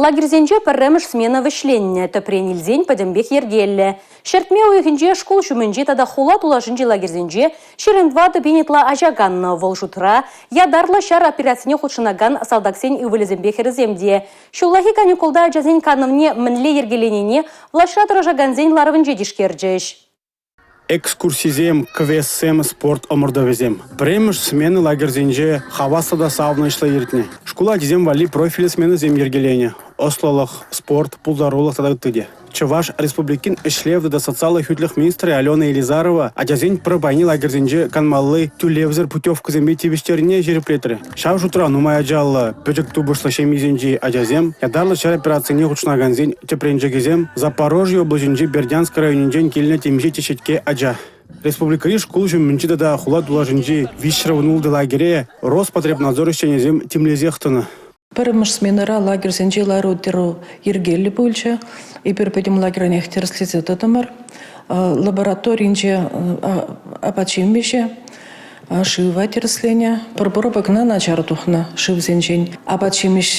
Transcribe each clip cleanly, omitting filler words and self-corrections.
Лагерьсенче пӗрремӗш смена вӗҫленнӗ. Тӗпрен илсен пӗтӗмпех йӗркеллӗ. Ҫӗртме уйӑхӗнче шкул ҫумӗнчи тата хула тулашӗнчи лагерьсенче 24 пин ытла ача каннӑ. Вӑл шутра ятарлӑ ҫар операцине хутшӑнакан салтаксен ывӑлӗсемпе хӗрӗсем те. Ҫуллахи каникулта ачасен канӑвне мӗнле йӗркеленине влаҫра тӑрӑшакансен ларӑвӗнче тишкерчӗҫ. Экскурсисем, квестсем, спорт ӑмӑртӑвӗсем. Пӗрремӗш смена лагерьсенче хаваслӑ та савӑнӑҫлӑ иртнӗ. Шкул ачисем валли профильлӗ сменӑсем йӗркеленӗ. Ӑслӑлӑх, спорт, пултарулӑх тата ытти те. Чӑваш Республикин ӗҫлев тата социаллӑ хӳтлӗх министрӗ Алена Елизарова ачасен пӗр пайне лагерьсенче канмалли тӳлевсӗр путевкӑсемпе тивӗҫтернине ҫирӗплетрӗ. Ҫав шутра нумай ачаллӑ, пӗчӗк тупӑшлӑ ҫемьесенчи ачасем, ятарлӑ ҫар операцине хутшӑнакансен тӗпренчӗкӗсем, Запорожье облаҫӗнчи Бердянск районӗнчен килнӗ темиҫе теҫетке ача. Республикӑри шкул ҫумӗнчи тата хула тулашӗнчи 316 лагере Роспотребнадзор ӗҫченӗсем тимлесех тӑнӑ. Пӗрремӗш сменӑра лагерьсенче лару-тӑру йӗркеллӗ пулчӗ. Эпир пӗтӗм лагерьнех тӗрӗслесе тӑтӑмӑр. Лабораторинче апат-ҫимӗҫе Шыва тӗрӗсленӗ. Пӗр пӑрӑпа кӑна начар тухнӑ шывсенчен. Апат-ҫимӗҫ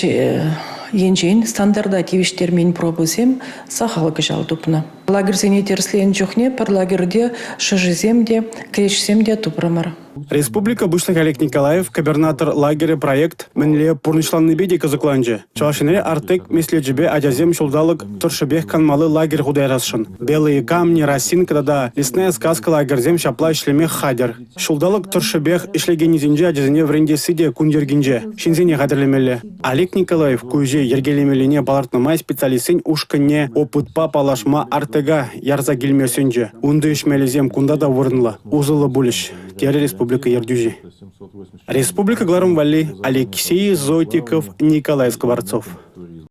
енчен стандарта тивӗҫтермен пробӑсем сахал кӑҫал тупнӑ. Лагерьсене тӗрӗсленӗ чухне пӗр лагерьте шӑшисем те, клещсем те тупрӑмӑр. Республика Пуҫлӑхӗ Олег Николаев «Кӗпӗрнаттӑр лагерӗ» проект мӗнле пурнӑҫланнипе те кӑсӑкланчӗ. Чӑваш Енре «Артек» меслечӗпе ачасем ҫулталӑк тӑршшӗпех канмалли лагерь хута ярасшӑн. «Белые камни», «Росинка» тата «Лесная сказка» лагерьсем ҫапла ӗҫлеме хатӗр. Ҫулталӑк тӑршшӗпех ӗҫлекеннисенче ачасене вӗрентесси те кун йӗркинче. Ҫынсене хатӗрлемелле. Олег Николаев ку ӗҫе йӗркелемеллине палӑртнӑ май специалистсен ушкӑнне опытпа паллашма «Артека» ярса килме сӗнчӗ. Унти ӗҫ мелӗсем кунта та вырӑнлӑ, усӑллӑ пулӗҫ, терӗ республика ертӳҫи. Республика кӑларӑм валли Алексей Зотиков, Николай Скворцов.